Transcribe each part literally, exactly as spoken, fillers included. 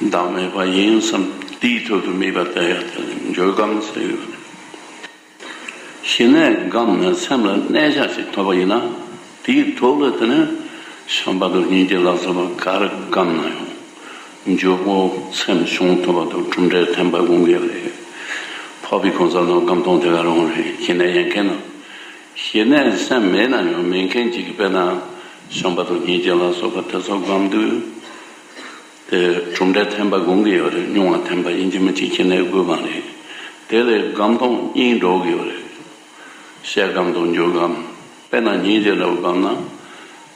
བདག་མེད་པ་ཡིན་བསམ། དེའི་ཐོག་ཏུ་དམིགས་པ་གཏད་ཡ་དེ་ལ་འཇོག་སྒོམ་ཟེར་ཡོད། ཞི་གནས་སྒོམ་ནས་སེམས་ལ་གནས་ཆགས་ཤིག་ཐོབ་པ་ཡིན་ན། དེའི་ཐོག་ལ་དེ་ནས་བྱམས་པ་དང་སྙིང་རྗེ་ལ་སོགས་པ་ག་རེ་སྒོམ་ན་ཡང་། འཇུག་པོ་སེམས་བྱུང་ཐུབ་པ་དང་གྲུབ་འབྲས་ཐོན་པ་དགོངས་ཀྱི་རེད། འཕགས་པའི་གང་ཟག་རྣམས་སྒོམ་སྟངས་དེ་ག་རང་རེད། ཞི་གནས་ཡོད་མཁན་ན། ཞི་གནས་སེམས་མེད་ན་ཡང་མེད་མཁན་ཅིག་གིས་དཔེར་ན་བྱམས་པ་དང་སྙིང་རྗེ་ལ་སོགས་པ་དེ་ཚོ་སྒོམ་དུས། དེ་གྲུབ་འབྲས་ཐོན་པ་དགོངས་ཀྱི་ཡོད་རེད། མྱོང་བ་ཐོན་པ་ཡིན་གཅིག་མིན་གཅིག་ཞི་གནས་དགོས་པ་རེད། དེ་ལས་སྒོམ་སྟངས་གཉིས་འགྲོ་གི་ཡོད་རེད། བཤད་སྒོམ་དང་འཇུག་སྒོམ། དཔེར་ན་སྙིང་རྗེ་འདྲ་བོ་སྒོམ་ན།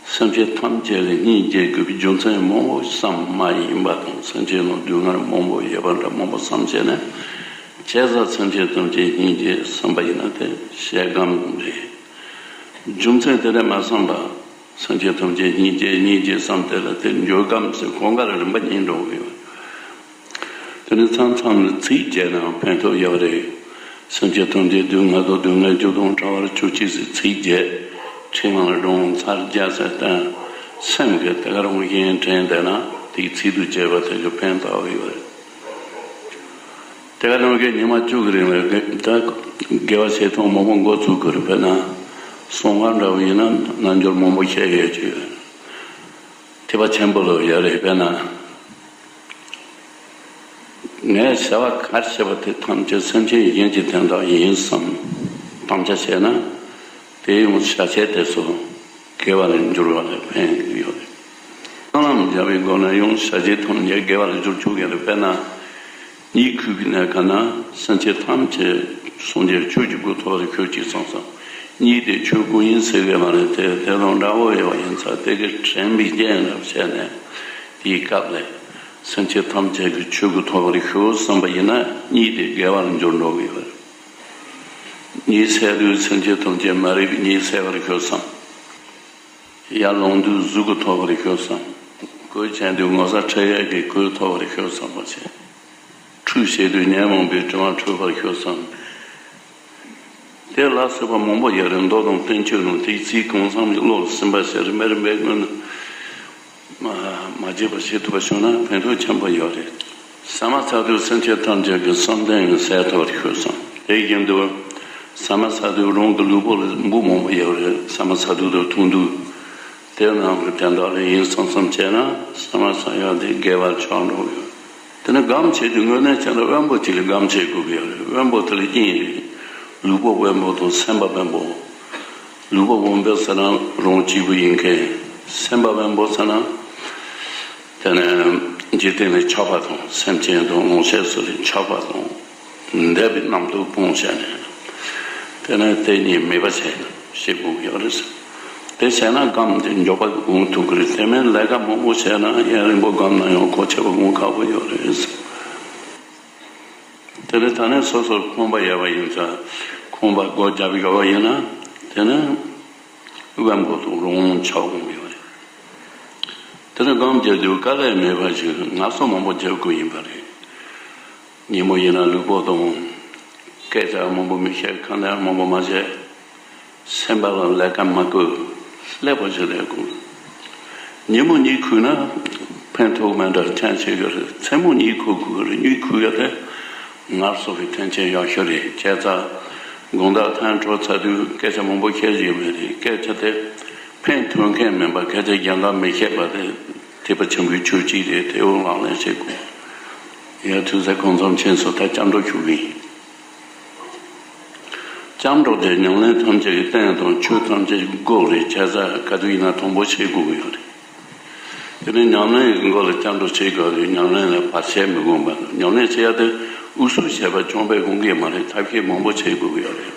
སེམས་ཅན་ཐམས་ཅད་ལ་སྙིང་རྗེ་དགོས་པའི་རྒྱུ་མཚན་མང་པོ་བསམ་མ་ཡིན་པ་དང་། སེམས་ཅན་ལ་སྡུག་བསྔལ་མང་པོ་ཡོད་པ་འདྲ་མང་པོ་བསམ་བྱས་ནས། བྱས་ཙང་སེམས་ཅན་ཐམས་ཅད་སྙིང་རྗེ་བསམ་པ་ཡིན་ན་དེ་བཤད་སྒོམ་རེད། རྒྱུ་མཚན་དེ་འདྲ་མ་བསམ་པ། སེམས་ཅན་ཐམས་ཅད་སྙིང་རྗེ་སྙིང་རྗེ་བསམ་དེ་ལ་དེ་འཇོག་སྒོམ་ཟེར། གང་ག་ལ་རིམ་པ་གཉིས་འགྲོ་གི་ཡོད། དེ་ནི་མཚམས་མཚམས་ལ་ཚིག་བརྒྱད་ནའང་ཕན་ཐོགས་ཡོད་རེད། སེམས་ཅན་ཐམས་ཅད་སྡུག་བསྔལ་དང་སྡུག་བསྔལ་རྒྱུ་དང་བྲལ་བར་གྱུར་ཅིག་ཟེར་ཚིག་བརྒྱད། ཕྲེང་བ་ལ་སྒྲུང་ཚར་བརྒྱ་ཟེར་བསྟན། སེམས་ཀྱི་དེ་ག་རང་བཞིན་དྲན་བསྡད་ན་དེའི་ཚིག་ཏུ་བྱས་པ་དེ་གི་ཕན་ཐོགས་ཡོད་རེད། དེ་ག་ནང་གི་ཉི་མ་བཅུ་གི་རིང་ལ་ད་དགེ་བ་བྱེད་སྟངས་མང་པོ་འགོ་ཚུགས་དགོས་རེད། དཔེར་ན་གསང་སྔགས་འདྲ་བོ་ཡིན་ན་རྣལ་འབྱོར་མང་པོ་བཤད་ཡོད་ཀྱི་ཡོད། ཐེག་པ་ཆེན་པོ་ལ་ཡོད་རེད། དཔེར་ན་ངས་བྱ་བ་ག་རེ་བྱས་པ་དེ་ཐམས་ཅད་སེམས་ཅན་གཞན་གྱི་དོན་དག་ཡིན་བསམ་དམ་བཅའ་བྱས་ན། དེ་ཡང་བྱ་བྱེད་དེ་ཚོ་དགེ་བ་ལ་འགྱུར་བ་ལ་ཕན་ཡོད་རེད། སྨོན་ལམ་བརྒྱབ་པའི་སྒོ་ནས་ཡང་བྱ་བྱེད་ཐམས་ཅད་དགེ་བ་ལ་འགྱུར་ཆོག་གི་རེད། དཔེར་ན། གཉིད་ཁུག་པའི་གནས་སྐབས་ན་སེམས་ཅན་ཐམས་ཅད་སངས་རྒྱས་ཆོས་ཀྱི་སྐུ་ཐོབ་པར་ཤོག་ཅིག་བསམ་བསམ། གཉིད་དེ་ཆོས་སྐུ་ཡིན་ཟེར་གི་མ་རེད་དེ། དེ་དང་འདྲ་བོ་ཡོད་པ་ཡིན་ཙང་དེ་གི་དྲན་པའི་རྐྱེན་ལ་བྱས་ནས་དེའི་སྐབས་ལ་སེམས་ཅན་ཐམས་ཅད་ཀྱི་ཆོས་སྐུ་ཐོབ་པར་ཤོག་བསམ་པ་ཡིན་ན་གཉིད་དེ་དགེ་བར་འགྱུར་འགྲོ་གི་ཡོད། གཉིད་སད་དུས་སེམས་ཅན་ཐམས་ཅད་མ་རིག་པའི་གཉིད་སད་པར་ཤོག་བསམ། ཡར་ལོངས་དུས་གཟུགས་སྐུ་ཐོབ་པར་ཤོག་བསམ། གོས་ཆེན་དུས་ངོ་ཚ་ཁྲེལ་ཡས་ཀྱི་གོས་ཐོབ་པར་ཤོག་བསམ་པ་བྱས། ཁྲུས་བྱེད་དུས་ཉོན་མོངས་པའི་དྲི་མ་འཁྲུད་པར་ཤོག་བསམ། དེ་ལ་སོགས་པ་མང་པོ་ཡོད་རེད། མདོ་དང་བསྟན་བཅོས་ནང་དེའི་ཚིག་གང་བསམ་གྱི་བློ་ལ་སིམ་པ་བྱས་རིམ་པས་རིམ་པས་སྔོན་ནས་མ་མ་བརྗེད་པར་བྱེད་ཐུབ་པ་བྱུང་ན་ཕན་ཐོགས་ཆེན་པོ་ཡོད་རེད། ཟ་མ་ཟ་དུས་སེམས་ཅན་ཐམས་ཅད་ཀྱི་བསམ་གཏན་ཡང་ཟད་ཐུབ་པར་ཤོག་བསམ། དེ་བཞིན་དུ་ཟ་མ་ཟ་དུས་རང་གི་ལུས་པོ་ལ་འབུ་མང་པོ་ཡོད་རེད། ཟ་མ་ཟ་དུས་དང་འཐུང་དུས། དེ་རྣམས་ཀྱི་དོན་དག་ལ་ཡིན་བསམ་བསམ་བྱས་ན་ཟ་མ་ཟ་ཡག་དེ་དགེ་བར་ཆགས་འགྲོ་ཡོད། དེ་ནས་སྒོམ་བྱེད་དུས་དངོས་གནས་བྱས་ན་དབེན་པོ་གཅིག་ལ་སྒོམ་བྱེད་དགོས་ཀྱི་ཡོད་རེད། དབེན་པོ་དེ་ལ་དབྱིངས་རེད། ལུས་པོ་དབེན་པོ་དང་སེམས་པ་དབེན་པོ། ལུས་པོ་དབེན་པོ་ཟེར་ན་རང་གཅིག་པུ་ཡིན་མཁན། སེམས་པ་དབེན་པོ་ཟེར་ན། དེ་ནས་འཇིག་རྟེན་ལས་ཆགས་པ་དང་སེམས་ཅན་དང་ལོངས་སྤྱོད་སོགས་ལས་ཆགས་པ་དང་འདས་པའི་རྣམ་རྟོག་སྤོང་བྱས་ནས། དེ་ནས་དེ་གཉིས་མེད་པ་བྱས་ནས་བྱེད་དགོས་ཀྱི་ཡོད་རེད། དེ་བྱས་ན་སྒོམ་དེ་མགྱོགས་པ་འོང་ཐུབ་ཀྱི་རེད། དེ་མིན་ལས་ཀ་མང་པོ་བྱས་ན་ཡུན་རིང་པོ་སྒོམ་ན་ཡང་གོ་ཆེ་བ་འོང་ཁག་པོ་ཡོད་རེད། དེ་ནས་ད་ནས་སོ་སོར་ཁོམ་པ་ཡོད་པ་ཡིན་ཙང་ཁོམ་པ་སྒོ་བརྒྱབ་ཡོད་པ་ཡིན་ན་དེ་ནས་དབེན་པོ་དང་རང་དབང་ཆགས་འོང་ཡོད་རེད། དེ་ནས་སྒོམ་རྒྱག་དུས་དཀའ་ལས་མེད་པ་ཞིག་ངལ་གསོ་མང་པོ་རྒྱག་དགོས་ཡིན་པ་རེད། ཉིན་མོ་ཡིན་ན་ལུས་པོ་དང་སྐད་ཆ་མང་པོ་མི་བཤད། ཁ་ནས་མང་པོ་མ་བཤད། སེམས་པ་ལ་ལས་ཀ་མ་བསྐུལ། ལེགས་པོ་ཞིག་ལས་དགོས། ཉིན་མོ་གཉིད་ཁུག་ན་ཕན་ཐོགས་མེད་འདྲ་ཁྱད་ཆེ་གི་རེད། མཚན་མོ་གཉིད་ཁུག་དགོས་རེད། གཉིད་ཁུག་ཡ་དེ་ངལ་གསོ་གི་མཐུན་རྐྱེན་ཡག་ཤོས་རེད། བྱས་ཙང་དགོང་དག་ཐལ་འགྲོ་ཚར་དུས་སྐད་ཆ་མང་པོ་བཤད་ཀྱི་མེད་རེད། སྐད་ཆ་དེ་ཕན་ཐོགས་མཁན་མིན་པ། སྐད་ཆ་གཞན་དག་མི་བཤད་པ་དེ་ཐེག་པ་ཆེན་པོའི་ཆོས་གཅིག་རེད། དེ་འོ་ལག་ལེན་བྱེད་དགོས། ཡ་ཐུགས་ས་གང་འཚམ་ཕྱིན་སོང་། ད་སྐྱབས་འགྲོ་ཞུ་གི་ཡིན། སྐྱབས་འགྲོ་དེ་ཉམས་ལེན་ཐམས་ཅད་ཀྱི་རྟེན་དང་ཆོས་ཐམས་ཅད་ཀྱི་སྒོ་རེད། བྱས་ཙང་ག་དུས་ཡིན་ན་དང་པོ་བྱེད་དགོས་ཀྱི་ཡོད་རེད། དེ་ནས་ཉམས་ལེན་གྱི་སྒོ་ལ་སྐྱབས་འགྲོ་བྱེད་དགོས་རེད། ཉམས་ལེན་ལ་བར་ཆད་མི་དགོས་པ་དང་། ཉམས་ལེན་བྱེད་ཡ་དེ་འུ་ཚོས་བྱས་པ་ཅང་པས་དགོངས་ཀྱི་མ་རེད། ཐབས་ཤེས་མང་པོ་བྱེད་དགོས་ཀྱི་ཡོད་རེད།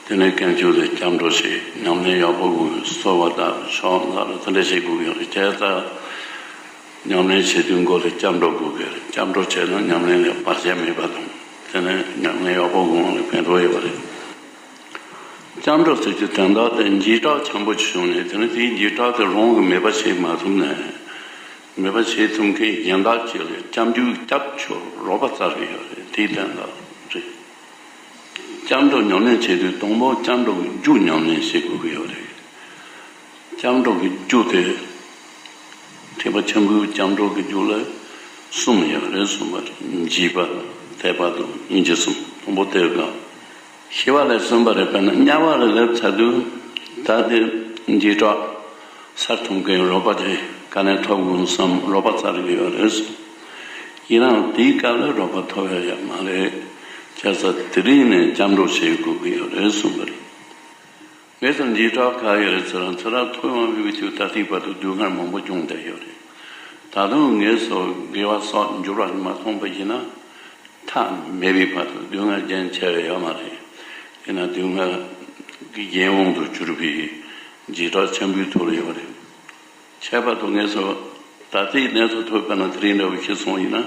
དེ་ནས་དཀོན་མཆོག་ལ་སྐྱབས་འགྲོ་བྱེད། ཉམས་ལེན་ཡག་པོ་དགོས། གསོལ་བ་བཏབ། ཕྱག་འཚལ་ལ་དེ་འདྲ་བྱེད་དགོས་ཀྱི་ཡོད་རེད། བྱས་ཙང་། ཉམས་ལེན་བྱེད་དུས་མགོ་ལ་སྐྱབས་འགྲོ་དགོས་ཀྱི་རེད། སྐྱབས་འགྲོ་བྱས་ན་ཉམས་ལེན་ལ་བར་ཆད་མེད་པ་དང་། དེ་ནས་ཉམས་ལེན་ཡག་པོ་དགོས་ལ་ཕན་ཐོགས་ཡོད་པ་རེད། སྐྱབས་འགྲོ་ཟེར་གྱི་དོན་དག་དེ་འཇིགས་སྐྲག་ཆེན་པོ་ཞིག་བྱུང་ནས། དེ་ནས་དེའི་འཇིགས་སྐྲག་དེ་རང་གིས་མེད་པ་བྱེད་མ་ཐུབ་ནས། མེད་པ་བྱེད་ཐུབ་མཁན་གཞན་དག་ཅིག་ལ་སྐྱབས་འཇུག་སྐྱབས་ཆོག་རོགས་པ་བཙལ་གྱི་ཡོད་རེད། དེའི་དོན་དག་རེད། སྐྱབས་འགྲོ་ཉམས་ལེན་བྱེད་དུས་དང་པོ་སྐྱབས་འགྲོ་གི་རྒྱུ་ཉམས་ལེན་བྱེད་དགོས་ཀྱི་ཡོད་རེད། སྐྱབས་འགྲོ་གི་རྒྱུ་དེ། ཐེག་པ་ཆེན་པོའི་སྐྱབས་འགྲོ་གི་རྒྱུ་ལ། གསུམ་ཡོད་རེད་གསུངས་པ་རེད། འཇིགས་པ་དང་དད་པ་དང་སྙིང་རྗེ་གསུམ། དང་པོ་དེ་ག་ཤེས་པ་ལས་གསུངས་པ་རེད། དཔེར་ན་དམྱལ་བ་ལ་སླེབས་ཚར་དུས་ད་དེ་འཇིགས་སྐྲག་སར་ཐོན་མཁན་རོགས་པ་དེ་ག་ནས་ཐོབ་དགོས་བསམ་རོགས་པ་བཙལ་གི་ཡོད་རེད་གསུངས། ཡིན་ནའང་དེའི་སྐབས་ལ་རོགས་པ་ཐོབ་ཡ་ཡོད་མ་རེད། བྱས་ཙང་དེ་རིང་ནས་སྐྱབས་འགྲོ་བྱེད་དགོས་ཀྱི་ཡོད་རེད་གསུངས་པ་རེད། ངེད་ཚོ་འཇིགས་སྐྲག་ག་ཡོད་རེད་ཟེར་ན་ཚེ་རབས་ཐུབ་དབང་པའི་དུས་ད་ལྟའི་བར་དུ་སྡུག་བསྔལ་མང་པོ་བྱུང་བསྡད་ཡོད་རེད། ད་དུང་ངེད་ཚོ་དགེ་བ་སོགས་འབྱོར་བ་མ་ཐོན་པ་ཡིན་ན་མཐའ་མེད་པའི་བར་དུ་སྡུག་བསྔལ་རྒྱུན་ཆད་ཡོད་མ་རེད། དེས་ན་སྡུག་བསྔལ་གྱི་གཞན་དབང་དུ་གྱུར་པའི་འཇིགས་སྐྲག་ཆེན་པོའི་ཐོག་ལ་ཡོད་རེད། ཁྱད་པར་དུ་ངེད་ཚོ་ད་ལྟའི་གནས་ཚུལ་ཐོས་པ་ན་དེ་རིང་འདྲ་བོ་ཤེས་སོང་ཡིན་ན།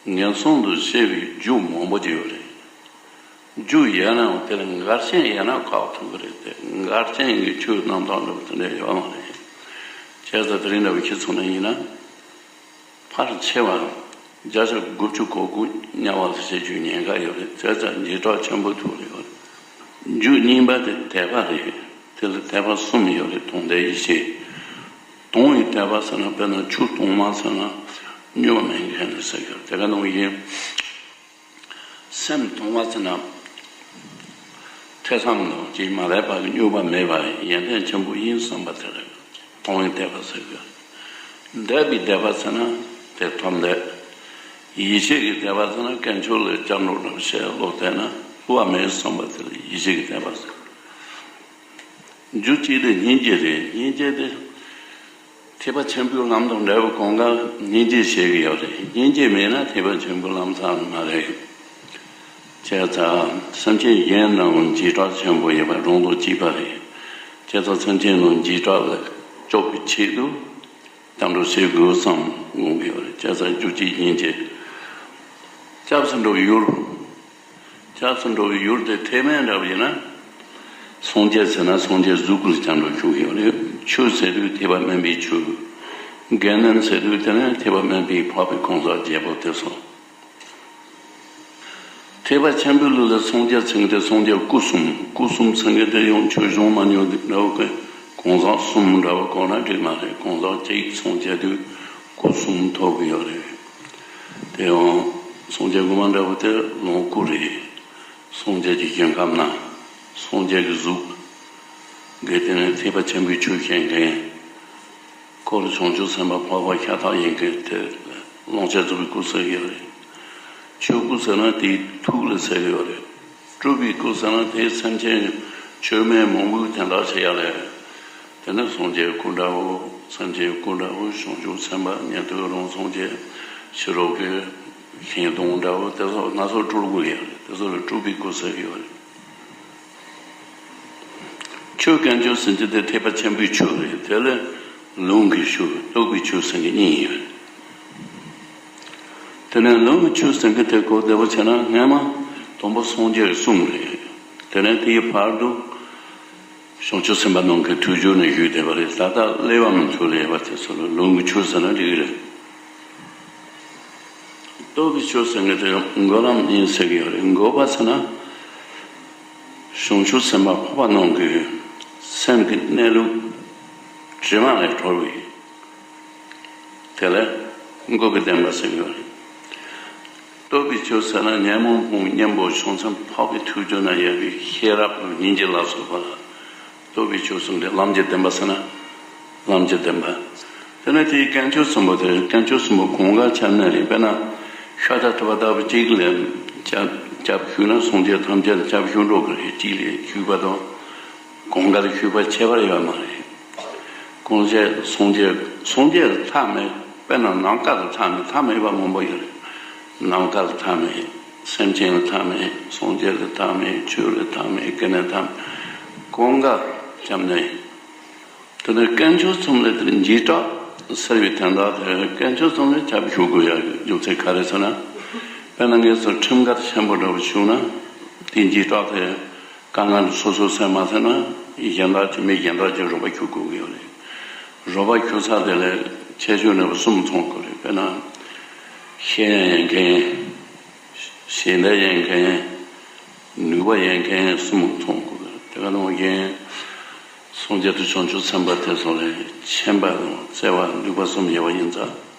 ངན་སོང་དུ་སྐྱེ་བའི་རྒྱུ་མང་པོ་ཅིག་ཡོད་རེད། རྒྱུ་ཡོད་ནའང་དེ་ལ་འགལ་རྐྱེན་ཡོད་ན་ཁག་ཐུག་གི་རེད་དེ། འགལ་རྐྱེན་གྱི་ཆོས་རྣམ་དག་འདྲ་བོ་དེ་འདྲ་ཡོད་མ་རེད། བྱས་ཙང་དེ་རིང་འདྲ་བོ་ཁྱེད་ཚོ་ན་ཡིན་ན། ཕལ་ཆེ་བ་བརྒྱ་ཆ་དགུ་བཅུ་གོ་དགུ་དམྱལ་བ་ལ་སྐྱེ་རྒྱུའི་ཉེན་ཁ་ཡོད་རེད། བྱས་ཙང་འཇིགས་སྐྲག་ཆེན་པོ་ཐུག་རེད་ཡོད་རེད། རྒྱུ་གཉིས་པ་དེ་དད་པ་རེད། དེ་ལ་དད་པ་གསུམ་ཡོད་རེད། དང་དེ་ཡེ་ཤེས། དང་བའི་དད་པ་ཟེར་ན་དཔེར་ན་ཆུ་དྭངས་མ་ཟེར་ན་སྨྱོ་བ་མེད་མཁན་ནི་ཟེར་གི་རེད། དེ་ག་ནང་བཞིན། སེམས་དྭངས་བ་ཟེར་ན་ཐོས་བསམ་དང་ཅིག་མ་ལས་པ་གི་སྨྱོ་བ་མེད་པ་ཡོན་ཏན་ཆེན་པོ་ཡིན་བསམ་པ་དེ་རེད། དང་བའི་དད་པ་ཟེར་གི་རེད། དད་པའི་དད་པ་ཟེར་ན་དེ་ཐོབ་འདོད། ཡེ་ཤེས་ཀྱི་དད་པ་ཟེར་ན་དཀོན་མཆོག་ལ་སྐྱབས་འགྲོ་འདྲ་བོ་བྱས་བློ་གཏད་ན་བསླུ་བ་མེད་བསམ་པ་དེ་ལ་ཡེ་ཤེས་ཀྱི་དད་པ་ཟེར། རྒྱུ་གཅིག་དེ་སྙིང་རྗེ་རེད། སྙིང་རྗེ་དེ་ཐེག་པ་ཆེན་པོའི་ལམ་དང་འབྲས་བུ་གང་ག་སྙིང་རྗེ་བྱེད་ཀྱི་ཡོད་རེད། སྙིང་རྗེ་མེད་ན་ཐེག་པ་ཆེན་པོའི་ལམ་ཚང་མ་རེད། བྱས་ཙང་སེམས་ཅན་གཞན་རྣམས་འཇིགས་སྐྲག་ཆེན་པོ་ཡོད་པ་རང་དང་གཅིག་པ་རེད། བྱས་ཙང་སེམས་ཅན་རྣམས་འཇིགས་སྐྲག་ལས་སྐྱོབ་པའི་ཆེད་དུ་སྐྱབས་འགྲོ་བྱེད་དགོས་བསམ་དགོངས་ཀྱི་ཡོད་རེད། བྱས་ཙང་རྒྱུ་གཅིག་སྙིང་རྗེ། སྐྱབས་སུ་འགྲོ་བའི་ཡུལ། སྐྱབས་སུ་འགྲོ་བའི་ཡུལ་དེ་ཐེག་དམན་འདྲ་བ་ཡིན་ན། སངས་རྒྱས་ཟེར་ན་སངས་རྒྱས་གཟུགས་སྐུ་ལ་སྐྱབས་འགྲོ་ཞུ་གི་ཡོད་རེད། ཆོས་ཟེར་དུས་ཐེག་པ་དམན་པའི་ཆོས། དགེ་འདུན་ཟེར་དུས་དེ་ནི་ཐེག་པ་དམན་པའི་འཕགས་པའི་གང་ཟག་རྒྱལ་པོ་དེ་ཚོ། ཐེག་པ་ཆེན་པོའི་ལུགས་ལ་སངས་རྒྱས་ཟེར་མཁན་དེ་སངས་རྒྱས་སྐུ་གསུམ། སྐུ་གསུམ་ཟེར་མཁན་དེ་ཡང་ཆོས་སྦྱོང་མ་མྱོང་དེ་འདྲ་བོ་གི་གང་ཟག་གསུམ་འདྲ་བོ་གོ་ན་འགྲིག་མ་རེད། གང་ཟག་གཅིག་སངས་རྒྱས་དུས་སྐུ་གསུམ་ཐོབ་གི་ཡོད་རེད། དེ་ཡང་སངས་རྒྱས་དངོས་མ་འདྲ་བོ་དེ་ལོངས་སྐུ་རེད། སངས་རྒྱས་ཀྱི་ཞིང་ཁམས་ན་སངས་རྒྱས་ཀྱི་གཟུགས་དགེ་དེ་ནས་ཐེག་པ་ཆེན་པོའི་ཆོས་བཤད་མཁན། འཁོར་བྱང་ཆུབ་སེམས་དཔའ་འཕགས་པ་ཤ་སྟག་ཡིན་མཁན་དེ་ལོངས་སྤྱོད་རྫོགས་པའི་སྐུ་ཟེར་གྱི་ཡོད་རེད། ཆོས་སྐུ་ཟེར་ན་དེའི་ཐུགས་ལ་ཟེར་གྱི་ཡོད་རེད། སྤྲུལ་པའི་སྐུ་ཟེར་ན་དེའི་སེམས་ཅན་ཆོས་མེད་མང་པོའི་དོན་དག་བྱེད་ཡ་ལས། དེ་ནི་སངས་རྒྱས་སྐུ་འདྲ་བོ་སེམས་ཅན་སྐུ་འདྲ་བོ་བྱང་ཆུབ་སེམས་དཔའ་ཉན་ཐོས་རང་སངས་རྒྱས་ཕྱི་རོལ་གྱི་ཞིང་སྟོང་འདྲ་བོ་དེ་ཚོ་སྣ་ཚོགས་སྤྲུལ་སྐུ་ཡོད་རེད། དེ་ཚོ་ལ་སྤྲུལ་པའི་སྐུ་ཟེར་གྱི་ཡོད་རེད། ཆོས་དཀོན་མཆོག་ཟེར་གྱི་དེ་ཐེག་པ་ཆེན་པོའི་ཆོས་རེད། དེ་ལས་ལུང་གི་ཆོས་རྟོགས་པའི་ཆོས་ཟེར་གྱི་གཉིས་ཡོད། དེ་ནས་ལུང་གི་ཆོས་ཟེར་གྱི་དེ་གོ་བདེ་བོ་བྱས་ན་སྔ་མ་དང་པོ་སངས་རྒྱས་གསུངས་རེད། དེ་ནས་དེའི་བར་དུ་བྱང་ཆུབ་སེམས་དཔའ་རྣམས་ཀྱིས་ཐུགས་རྒྱུད་ནས་ཞུས་བསྡད་པ་རེད། ད་ལྟ་སླེབས་པ་མི་ཚོ་ལ་ཡོད་པ་དེ་ཚོ་ལ་ལུང་གི་ཆོས་ཟེར་ན་འགྲིག་གི་རེད། རྟོགས་པའི་ཆོས་ཟེར་མཁན་དེ་འགོད་ལམ་ཡིན་ཟེར་གྱི་ཡོད་རེད། འགོད་པ་ཟེར་ན། བྱང་ཆུབ་སེམས་དཔའ་འཕགས་པ་རྣམས་ཀྱི་སེམས་ཀྱི་གནས་ལུགས་དྲི་མ་ལས་གྲོལ་བའི་དེ་ལ་འགོད་པའི་བདེན་པ་ཟེར་གྱི་ཡོད་རེད། རྟོགས་པའི་ཆོས་ཟེར་ན་ཉོན་མོངས་སྤོང་གཉེན་པོ་བྱང་སེམས་འཕགས་པའི་ཐུགས་རྒྱུད་ན་ཡོད་པའི་ཤེས་རབ་དང་སྙིང་རྗེ་ལ་སོགས་པ་ལ། རྟོགས་པའི་ཆོས་གསུམ་དེ་ལམ་གྱི་བདེན་པ་ཟེར་ན། ལམ་གྱི་བདེན་པ། དེ་ནས་དེའི་དཀོན་མཆོག་གསུམ་པོ་དེ་དཀོན་མཆོག་གསུམ་པོ་གང་ག་ཁྱབ་ནས་རེད། དཔེར་ན་ཤཱཀྱ་ཐུབ་པ་ལྟ་བུ་གཅིག་ལ་སྐྱབས་སྐྱབས་ཞུས་ན་སངས་རྒྱས་ཐམས་ཅད་ལ་སྐྱབས་ཞུ་འགྲོ་གི་རེད། གཅིག་ལ་ཞུས་པ་དང་གང་ག་ལ་ཞུས་པ་ཁྱད་པར་ཡོད་མ་རེད། གང་བྱས་སངས་རྒྱས་སངས་རྒྱས་ལ་མཐའ་མེད། དཔེར་ན་ནམ་མཁའ་ལ་མཐའ་མེད། མཐའ་མེད་པ་མང་པོ་ཡོད་རེད། ནམ་མཁའ་ལ་མཐའ་མེད། སེམས་ཅན་ལ་མཐའ་མེད། སངས་རྒྱས་ལ་མཐའ་མེད། ཆོས་ལ་མཐའ་མེད། དགེ་འདུན་མཐའ་མེད། གང་ག་ཁྱབ་ནས། དེ་ནས་དཀོན་མཆོག་གསུམ་ལ་དེ་འཇིགས་སྐྲག་སེལ་བའི་དོན་དག་དེ་དཀོན་མཆོག་གསུམ་ལ་སྐྱབས་ཞུ་དགོས་ཡ་རྒྱུ་མཚན་ག་རེ་ཟེར་ན། དཔེར་ན་ངས་ཚོ་ཁྲིམས་འགལ་ཆེན་པོ་འདྲ་བོ་བྱུང་ན་དེ་འཇིགས་སྐྲག་དེ་དཀའ་ངལ་སོ་སོ་སེལ་མ་ཐུབ་ན་གཞན་དག་གི་མི་གཞན་དག་གི་རོགས་པ་ཞུ་དགོས་ཀྱི་ཡོད་རེད། རོགས་པ་ཞུ་ས་དེ་ལ་ཁྱད་ཆོས་འདྲ་བོ་གསུམ་མཚོན་དགོས་རེད། དཔེར་ན་ཤེས་ཡོན་ཡོད་མཁན། ཞལ་འདེབས་ཡོད་མཁན། ནུས་པ་ཡོད་མཁན་གསུམ་མཚོན་དགོས། དེ་ག་ནང་བཞིན་སངས་རྒྱས་དང་བྱང་ཆུབ་སེམས་དཔའ་དེ་ཚོ་ལ་མཁྱེན་པ་དང་བརྩེ་བ་ནུས་པ་གསུམ་ཡོད་པ་ཡིན་ཙང་